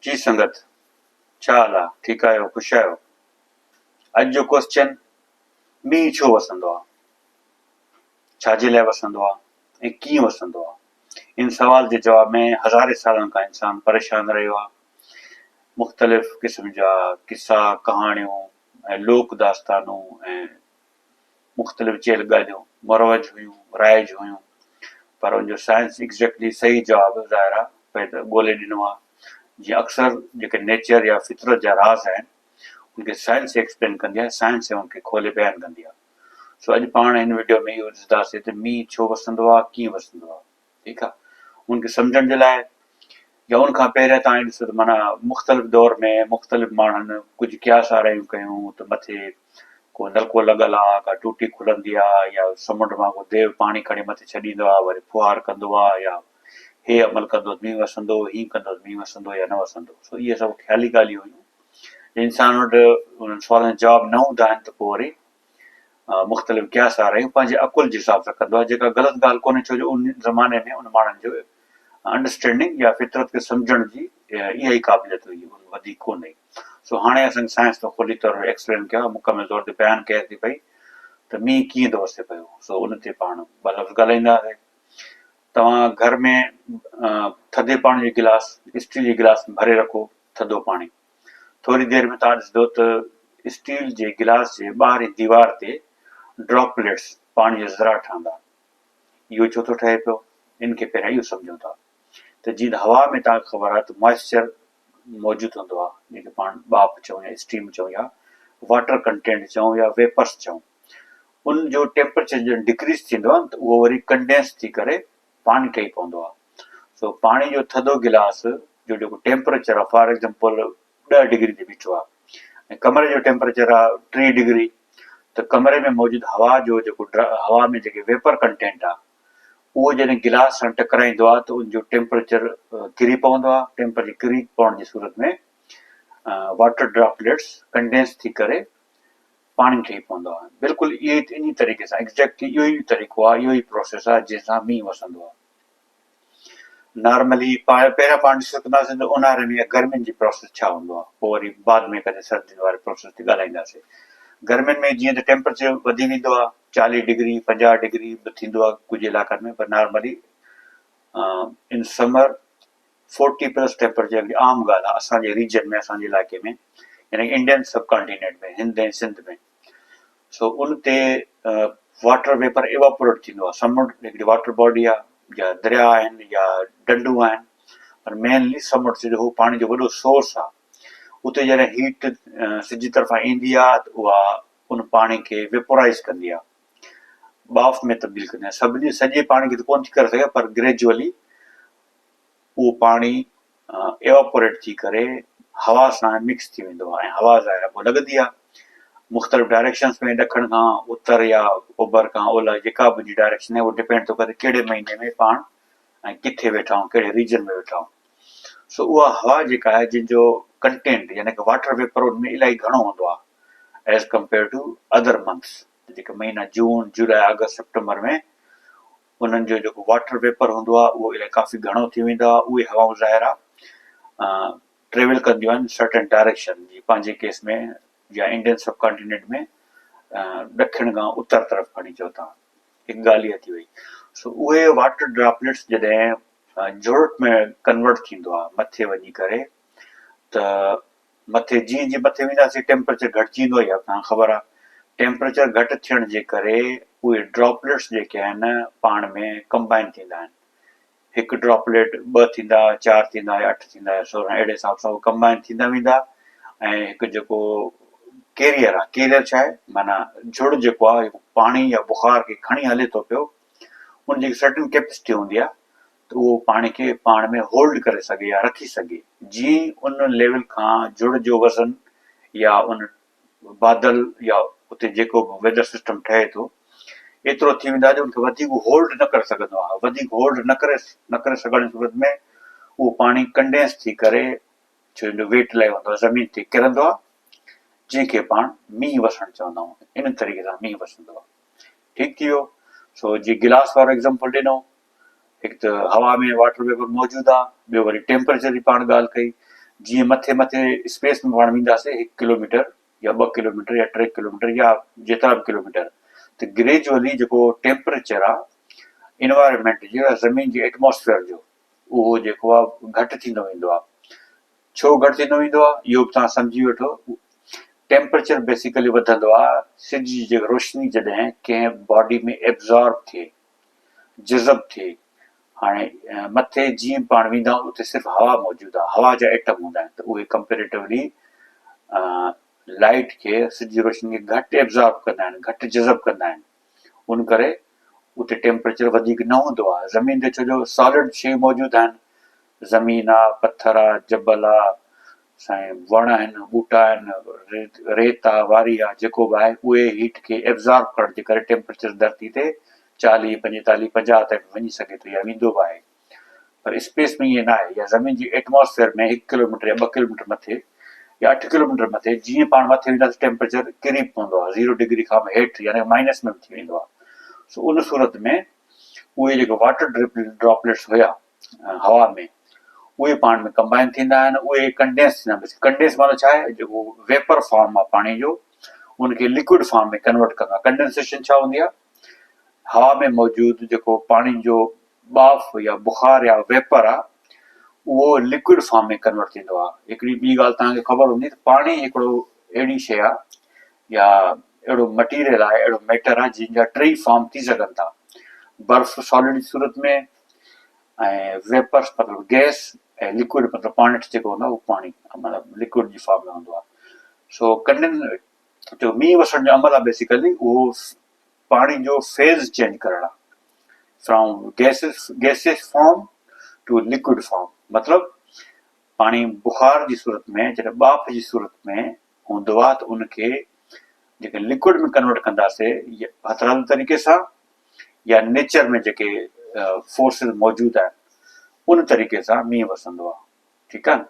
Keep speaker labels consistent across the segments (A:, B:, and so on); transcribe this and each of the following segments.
A: جي سنگت ڇا حال آ ٺيڪ آهيو خوش آهيو اڄ جو ڪوسچن مينهن ڇو وسندو آ ڇا جي لاء وسندو آ ۽ ڪيئن وسندو آ ان سوال جي جواب ۾ هزارين سالن کان انسان پريشان رهيو آ مختلف قسم جا قصا ڪهاڻيون ۽ لوڪ داستانون ۽ مختلف چيل ڳالهيون مروج هيون، رائج هيون، پر ان جو سائنس ايگزيڪٽلي صحيح جواب ظاهر آ پئي ڳولي ڏنو آ، جيئن اڪثر جيڪي نيچر يا فطرت جا راز آهن ان کي سائنس ئي ايڪسپلين ڪندي آ، سائنس ئي ان کي کولي بيان ڪندي آ. سو اڄ پاڻ هن وڊيو ۾ اهو ڏسنداسين ته مينهن ڇو وسندو آ، ڪيئن وسندو آ. ٺيڪ آ ان کي سمجهڻ جي لاء يا ان کان پهريان تان ڏسو ته معنيٰ مختلف دور ۾ مختلف ماڻهن ڪجهه قياس آرائيون ڪيون ته مٿي ڪو نلڪو لڳل آ ڪا ٽوٽي کلندي آ يا سمنڊ مان ڪو ديو پاڻي کڻي مٿي ڇڏيندو آ وري ڦوهار ڪندو آ يا هي عمل ڪندو ته مينهن وسندو هين ڪندو ته مينهن وسندو يا نه وسندو سو اهي سڀ خيالي ڳالهيون هيون انسان وٽ انهن سوالن جا جواب نه هوندا آهن ته پوء وري مختلف قياس آرائيون پنهنجي عقل جي حساب سان ڪندو آهي جيڪا غلط ڳالهه ڪونهي ڇو جو ان زماني ۾ ان ماڻهن جو انڊرسٽينڊنگ يا فطرت کي سمجهڻ جي اها ئي قابليت هئي ان وڌيڪ ڪونه هئي سو هاڻي اسان کي سائنس ته کلي طور ايڪسپلين ڪيو آهي مڪمل طور تي بيان ڪئي ٿي پئي ته مينهن ڪيئن ٿو وسي پيو سو ان تي پاڻ ٻه لفظ ڳالهائينداسين توهان گهر ۾ ٿڌي پاڻي جو گلاس اسٽيل جي گلاس ۾ ڀري رکو ٿڌو پاڻي ٿوري دير ۾ توهان ڏسندو ته اسٽيل جي گلاس جي ٻاهرين ديوار تي ڊراپليٽس، پاڻي جا ذرا، ٺهندا. اهو ڇو ٿو ٺهي پيو؟ ان کي پهريان اهو سمجهون ٿا ته جيئن ته هوا ۾ توهان کي خبر آهي ته موئسچر موجود هوندو آهي جنهن کي پاڻ ٻاڦ چئون يا اسٽيم چئون يا واٽر ڪنٽينٽ چئون يا ويپرس چئون ان جو ٽيمپريچر جڏهن ڊڪريز ٿيندو آهي ته اهو وري ڪنڊينس ٿي ڪري پاڻي ٺهي پوندو آهي سو پاڻي جو ٿڌو گلاس جو جيڪو ٽيمپريچر آهي فار ايگزامپل ڏهه ڊگري تي بيٺو آهي ۽ ڪمري جو ٽيمپريچر آهي 30 ڊگري ته ڪمري ۾ موجود هوا جو جيڪو هوا ۾ جيڪي ويپر ڪنٽينٽ آهي اهو جڏهن گلاس سان ٽڪرائيندو آهي ته ان جو ٽيمپريچر ڪري پوندو آهي ٽيمپريچر ڪري پوڻ جي صورت ۾ واٽر ڊراپليٽس ڪنڊينس ٿي ڪري پاڻي ٺهي پوندو آهي بلڪل اهي انهي طريقي سان ايگزيڪٽلي اهو ئي طريقو آهي اهو ئي پروسيس آهي جنهن سان مينهن وسندو آهي نارملي پهريان پاڻ ڏسي سگهنداسين ته اونهاري ۾ يا گرمين جي پروسيس ڇا هوندو آهي پوء وري بعد ۾ ڪڏهن سردين واري پروسيس تي ڳالهائينداسين گرمين ۾ جيئن ته ٽيمپريچر وڌي ويندو آهي 40 ڊگري 50 ڊگري به ٿيندو آهي ڪجهه علائقن ۾ پر normally in summer forty plus temperature هڪڙي عام ڳالهه آهي اسان جي ريجن ۾ اسان جي علائقي ۾ يعني Indian sub continent ۾ Hind ۽ Sindh ۾ سو ان تي واٽر ويپر ايواپوريٽ ٿيندو آهي سمنڊ هڪڙي واٽر باڊي آهي يا دريا آهن يا ڍنڍون آهن پر مينلي سمنڊ جو هو پاڻي جو وڏو سورس آهي اتي جڏهن هيٽ سج جي طرفان ايندي آهي ته اها ان پاڻي کي ويپورائز ڪندي آهي ٻاڦ ۾ تبديل ڪندي آهي سڀني سڄي پاڻي کي ته ڪونه ٿي ڪري سگهي پر گريجولي اهو پاڻي ايواپوريٽ ٿي ڪري هوا سان مڪس ٿي ويندو آهي ۽ هوا ظاهر آهي پوء لڳندي آهي مختلف ڊائريڪشنس ۾ ڏکڻ کان اتر يا اوڀر کان اولهه جيڪا به جي ڊائريڪشن آهي اهو ڊپينڊ ٿو ڪري ڪهڙي مهيني ۾ پاڻ ۽ ڪٿي ويٺا آهيون ڪهڙي ريجن ۾ ويٺا آهيون سو اها هوا جيڪا آهي جنهن جو ڪنٽينٽ يعني ڪه واٽر ويپر ان ۾ الاهي گهڻو هوندو آهي as compare to other months جيڪي مهينا جون جولاء آگسٽ سيپٽمبر ۾ انهن جو جيڪو واٽر ويپر هوندو آهي اهو الائي ڪافي گهڻو ٿي ويندو آهي اهي هوائون ظاهر آهي ٽريول ڪنديون آهن سرٽن ڊائريڪشن جي پنهنجي ڪيس ۾ يا انڊين سب ڪانٽينينٽ ۾ ڏکڻ کان اتر طرف کڻي چئو ٿا هڪ ڳالهه اها ٿي وئي سو اهي واٽر ڊراپليٽس جڏهن جهڙوٽ ۾ ڪنورٽ ٿيندو آهي مٿي وڃي ڪري ته مٿي جيئن جيئن مٿي وينداسين ٽيمپريچر گهٽجي ويندو آهي اها توهان کي خبر آهي ٽيمپريچر گهٽ ٿيڻ جي ڪري اهي ڊراپليٽس جيڪي آهن پاڻ ۾ ڪمبائن ٿيندا آهن هڪ ڊراپليٽ ٻه ٿيندا چار ٿيندا يا اٺ ٿيندا يا 16 اهڙي حساب سان اهي ڪمبائن ٿيندا ويندا ۽ هڪ جيڪو ڪيريئر آهي ڪيريئر ڇا آهي معنيٰ جھڙ جيڪو آهي پاڻي يا بخار کي کڻي هلي ٿو پيو ان جي سرٽن ڪيپسٽي هوندي آهي ته اهو پاڻي کي پاڻ ۾ هولڊ ڪري سگهي يا رکي سگهي. جيئن ئي ان ليول کان جڙ جو وزن يا ان بادل يا اتي جيڪو به ويدر سسٽم ٺهي ٿو ايترو ٿي ويندو آهي جو ان کي وڌيڪ هولڊ نه ڪري سگهندو آهي. وڌيڪ هولڊ نه ڪري نه ڪري سگهڻ جي صورت ۾ اهو پاڻي ڪنڊينس ٿي ڪري ڇو جو ويٽ لائي هوندو آهي زمين تي ڪرندو آهي جنهن کي پاڻ مينهن وسڻ چوندا آهيون. ان طريقي سان مينهن وسندو آهي. ٺيڪ ٿي ويو. سو جيئن گلاس وارو ايگزامپل ڏنو هڪ ته هوا ۾ واٽر ويپر موجود آ، ٻيو وري ٽيمپريچر جي پاڻ ڳالهه ڪئي. جيئن مٿي مٿي اسپيس ۾ پاڻ وينداسين هڪ ڪلوميٽر يا ٻه ڪلوميٽر يا ٽي ڪلوميٽر يا جيترا به ڪلوميٽر ته گريجوئلي جيڪو ٽيمپريچر آ انوائرمينٽ جو يا زمين جي ايٽماسفيئر جو اهو جيڪو آ گهٽ ٿيندو ويندو آ. ڇو گهٽ ٿيندو ويندو آ اهو به توهان سمجهي وٺو. ٽيمپريچر بيسيڪلي وڌندو آ سج جي جيڪا روشني جڏهن ڪنهن باڊي ۾ ايبزارب ٿئي جذب ٿئي هاڻي مٿي جيئن پاڻ ويندا آهيون اتي صرف هوا موجود آهي هوا جا ايٽم هوندا آهن ته اهي ڪمپيريٽولي لائٽ کي سج جي روشني کي گهٽ ايبزارب ڪندا آهن گهٽ جذب ڪندا آهن ان ڪري اتي ٽيمپريچر وڌيڪ نه هوندو آهي زمين تي ڇو جو سالڊ شيون موجود آهن زمين آ پٿر آ جبل آ سائين وڻ آهن ٻوٽا آهن ريت آ واري آ جيڪو به آهي اهي هيٽ کي ايبزارب ڪرڻ جي ڪري ٽيمپريچر ڌرتي تي 40، 45، 50 تائين به وڃي سگهي ٿو يا ويندو به آهي پر اسپيس ۾ ائين ناهي يا زمين جي ايٽماسفيئر ۾ هڪ ڪلوميٽر يا ٻه ڪلوميٽر مٿي يا اٺ ڪلوميٽر مٿي جيئن پاڻ مٿي وينداسين ٽيمپريچر ڪري پوندو آهي زيرو ڊگري کان به هيٺ يعني مائنس ۾ به ٿي ويندو آهي سو ان صورت ۾ اهي جيڪي واٽر ڊراپليٽس هيا هوا ۾ اهي پاڻ ۾ ڪمبائن ٿيندا آهن اهي ڪنڊينس ٿيندا آهن ڪنڊينس معنيٰ ڇا آهي جيڪو ويپر فارم آهي پاڻي جو ان کي لڪوڊ فارم ۾ ڪنورٽ ڪندو آهي ڪنڊينسيشن ڇا هوندي آهي هوا ۾ موجود جيڪو پاڻي جو ٻاڦ يا بخار يا ويپر آ اهو لڪوڊ فارم ۾ ڪنورٽ ٿيندو آ. هڪڙي ٻي ڳالهه توهان کي خبر هوندي ته پاڻي هڪڙو اهڙي شيء آ يا اهڙو مٽيريل آهي اهڙو ميٽر آ جنهن جا ٽئي فارم ٿي سگهن ٿا برف سالڊ جي صورت ۾ ۽ ويپرس مطلب گئس ۽ لڪوڊ مطلب پاڻيٺ جيڪو هوندو آ اهو پاڻي مطلب لڪوڊ جي فارم ۾ هوندو آ سو ڪنڊن جو مينهن وسڻ جو عمل آ بيسيڪلي اهو پاڻي جو فيز چينج ڪرڻ آ from gases gases form to liquid form مطلب پاڻي بخار جي صورت ۾ جڏهن ٻاڦ جي صورت ۾ هوندو آ ته ان کي جيڪي لڪوڊ ۾ ڪنورٽ ڪنداسي هٿرادو طريقي سان يا نيچر ۾ جيڪي فورسز موجود آهن ان طريقي سان مينهن وسندو آ. ٺيڪ آ نه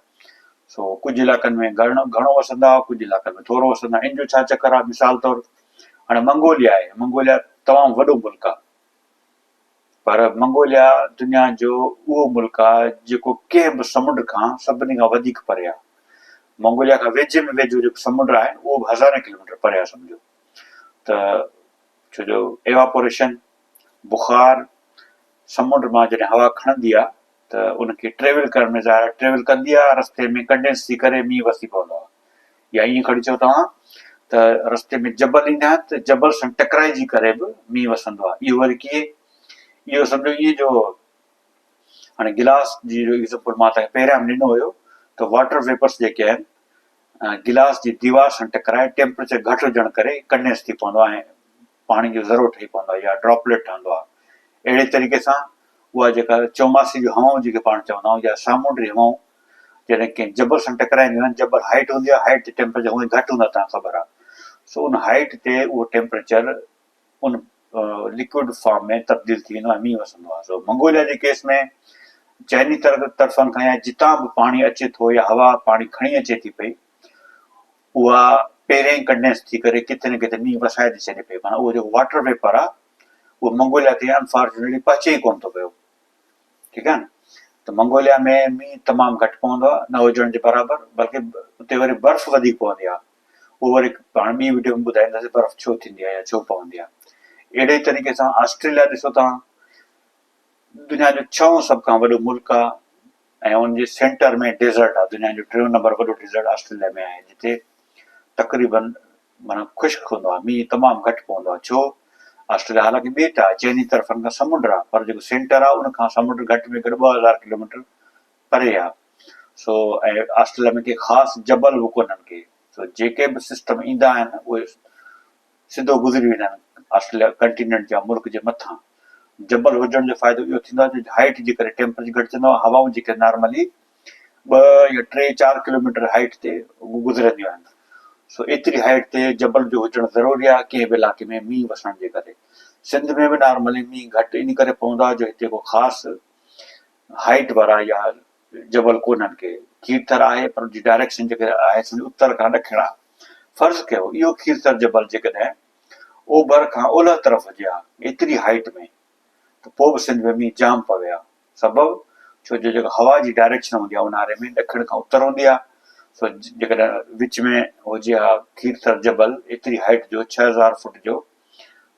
A: سو ڪجهه علائقن ۾ گهڻو گهڻو وسندا ڪجهه علائقن ۾ ٿورو وسندا ان جو ڇا چڪر آ مثال طور هاڻي منگوليا آهي منگوليا تمام وڏو ملڪ آ پر منگوليا دنيا جو اهو ملڪ آ جيڪو ڪنهن به سمنڊ کان سڀني کان وڌيڪ پري آ منگوليا کان ويجهي ۾ ويجهو جيڪو سمنڊ آهي اهو به هزارين ڪلوميٽر پري آ سمجهو ته ڇو جو ايواپوريشن بخار سمنڊ مان جڏهن هوا کڻندي آ ته ان کي ٽريول ڪرڻ ۾ ظاهر آهي ٽريول ڪندي آهي رستي ۾ ڪنڊينس ٿي ڪري مينهن وسي پوندو آهي يا ائين کڻي چئو توهان ته رستي ۾ جبل ايندا آهن ته جبل سان ٽڪرائجي ڪري به مينهن وسندو آهي اهو وري ڪيئن اهو سمجهو ائين جو هاڻي گلاس جي جو ايگزامپل مان توهان کي پهريان به ڏنو هيو ته واٽر ويپرس جيڪي آهن گلاس جي ديوار سان ٽڪرائي ٽيمپريچر گهٽ هجڻ ڪري ڪنڊينس ٿي پوندو آهي ۽ پاڻي جو ذرو ٺهي پوندو آهي يا ڊراپليٽ ٺهندو آهي اهڙي طريقي سان اها جيڪا چوماسي جون هوائون جيڪي پاڻ چوندا آهيون يا سامونڊي هوائون جڏهن ڪنهن جبل سان ٽڪرائينديون آهن جبل هائيٽ هوندي آهي هائيٽ تي ٽيمپريچر هونئن گهٽ هوندو آهي تان خبر آهي سو ان هائيٽ تي اهو ٽيمپريچر ان لڪوڊ فارم ۾ تبديل ٿي ويندو آهي مينهن وسندو آهي سو منگوليا جي ڪيس ۾ چئني طرفن کان يا جتان به پاڻي اچي ٿو يا هوا پاڻي کڻي اچي ٿي پئي اها پهرين ئي ڪنڊينس ٿي ڪري ڪٿي نه ڪٿي مينهن وسائي ٿي ڇڏي پئي معنيٰ اهو جيڪو واٽر ويپر آهي اهو منگوليا تائين انفارچونيٽلي پهچي ئي ڪونه ٿو پيو ٺيڪ آهي نه ته منگوليا ۾ مينهن تمام گهٽ پوندو آهي نه هجڻ جي برابر بلڪه اتي وري برف وڌيڪ پوندي آهي اهو وري پاڻ ٻي وڊيو ۾ ٻڌائينداسين برف ڇو ٿيندي آهي يا ڇو پوندي آهي اهڙي طريقي سان آسٽريليا ڏسو توهان دنيا جو ڇهون سڀ کان وڏو ملڪ آهي ۽ ان جي سينٽر ۾ ڊيزرٽ آهي دنيا جو ٽيون نمبر وڏو ڊيزرٽ آسٽريليا ۾ آهي جتي تقريبن معنيٰ خشڪ هوندو آهي مينهن تمام گهٽ پوندو آهي ڇو آسٽريليا حالانڪه ٻيٽ آهي چئني طرفن کان سمنڊ آهي پر جيڪو سينٽر آهي ان کان سمنڊ گهٽ ۾ گهٽ 2000 ڪلوميٽر پري آهي سو ۽ آسٽريليا ۾ ڪي خاص جبل به ڪونهن ڪي سو جيڪي به سسٽم ايندا آهن اهي سڌو گذري ويندا آهن آسٽريليا ڪنٽيننٽ يا ملڪ جي مٿان جبل هجڻ جو فائدو اهو ٿيندو آهي جو هائيٽ جي ڪري ٽيمپريچر گهٽجندو آهي هوائون جيڪي نارملي ٻه يا ٽي چار ڪلوميٽر هائيٽ تي گذرنديون آهن سو ايتري هائيٽ تي جبل جو هجڻ ضروري آهي ڪنهن به علائقي ۾ مينهن وسڻ جي ڪري سنڌ ۾ به نارملي مينهن گهٽ ان ڪري پوندو آهي جو هتي ڪو خاص هائيٽ وارا يا جبل ڪونهن ڪي. کيرٿر آهي پر ان جي ڊائريڪشن جيڪا آهي سمجهه اتر کان ڏکڻ آهي. فرض ڪيو اهو کيرٿر جبل جيڪڏهن اوڀر کان اولهه طرف هجي ها ايتري هائيٽ ۾ ته پوء به سنڌ ۾ مينهن جام پوي ها. سبب ڇو جو جيڪا هوا جي ڊائريڪشن هوندي آهي اونهاري ۾ ڏکڻ کان اتر هوندي آهي سو جيڪڏهن وچ ۾ هجي ها کيرٿر جبل ايتري هائيٽ جو 6000 فوٽ جو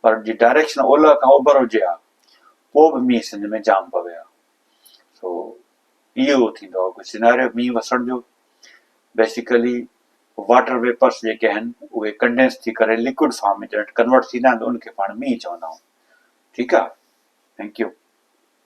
A: پر جي ڊائريڪشن اولهه کان اوڀر هجي ها پوء به مينهن سنڌ ۾ جام پوي ها سو اهو ٿيندو آهي سيناريو مينهن وسڻ جو بيسيڪلي واٽر ويپرس جيڪي آهن اهي ڪنڊينس ٿي ڪري لڪوڊ فارم ۾ جڏهن ڪنورٽ ٿيندا آهن ته ان کي پاڻ مينهن چوندا آهيون ٺيڪ آهي thank you.